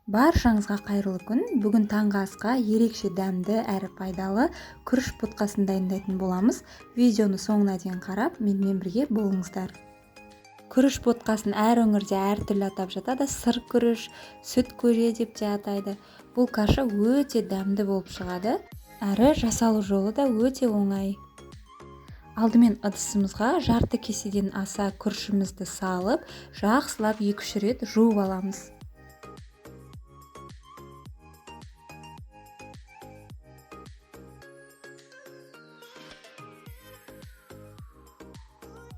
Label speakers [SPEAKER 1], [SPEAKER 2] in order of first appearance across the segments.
[SPEAKER 1] Баршаңызға қайырлы күн. Бүгін таңғы асқа ерекше дәмді әрі пайдалы күріш ботқасын дайындайтын боламыз. Видеоны соңына дейін қарап, менімен бірге болыңыздар. Күріш ботқасын әр өңірде әртүрлі атап жатады. Сыр күріш, сүт көже деп те атайды. Бұл каша өте дәмді болып шығады. Әрі жасалу жолы да өте оңай. Алдымен ыдысымызға жарты кеседен аса күрішімізді салып, жақсылап 2-3 рет жуып аламыз.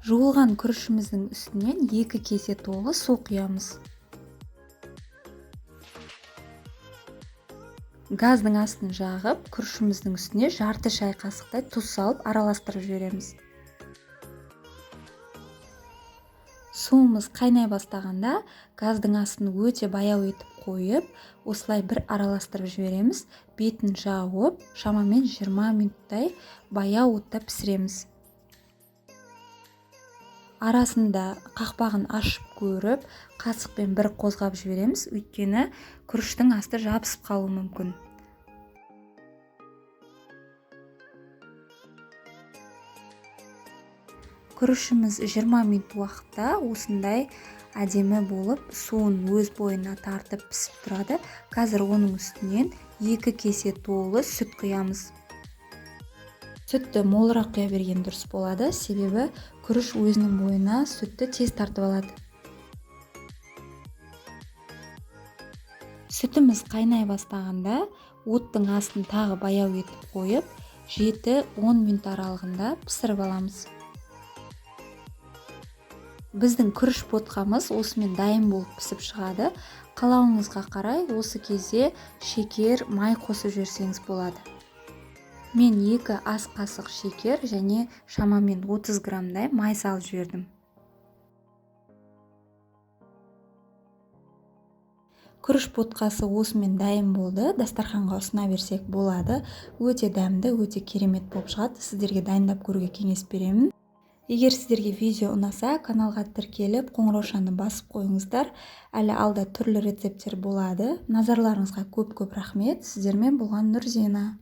[SPEAKER 1] Жуылған күрішіміздің үстінен 2 кесе толы су құямыз. Газдың астын жағып, күрішіміздің үстіне жарты шай қасықтай тұз салып араластырып жібереміз. Суымыз қайнай бастағанда газдың астын өте баяу етіп қойып, осылай бір араластырып жібереміз. Бетін жауып, шамамен 20 минуттай баяу отта пісіреміз. Арасында қақпағын ашып көріп, қасықпен бір қозғап жібереміз, өйткені күріштің асты жабысып қалуы мүмкін. Күрішіміз 20 минут уақытта осындай әдемі болып, суын өз бойына тартып пісіп тұрады. Қазір оның үстінен 2 кесе толы сүт құямыз. Сүтті молырақ құя берген дұрыс болады, себебі күріш өзінің бойына сүтті тез тартып алады. Сүтіміз қайнай бастағанда оттың астын тағы баяу етіп қойып, 7-10 минут аралығында пісіріп аламыз. Біздің күріш ботқамыз осымен дайын болып пісіп шығады. Қалауыңызға қарай осы кезде шекер, май қосып жіберсеңіз болады. Мен 2 ас қасық шекер және шамамен 30 граммдай май салып жібердім. Күріш ботқасы осымен дайын болды. Дастарханға ұсына берсек болады. Өте дәмді, өте керемет болып шығады. Сіздерге дайындап көруге кеңес беремін. Егер сіздерге видео ұнаса, каналға тіркеліп, қоңыраушаны басып қойыңыздар. Әлі алда түрлі рецепттер болады. Назарларыңызға көп-көп рахмет. Сіздермен болған Нұрзина.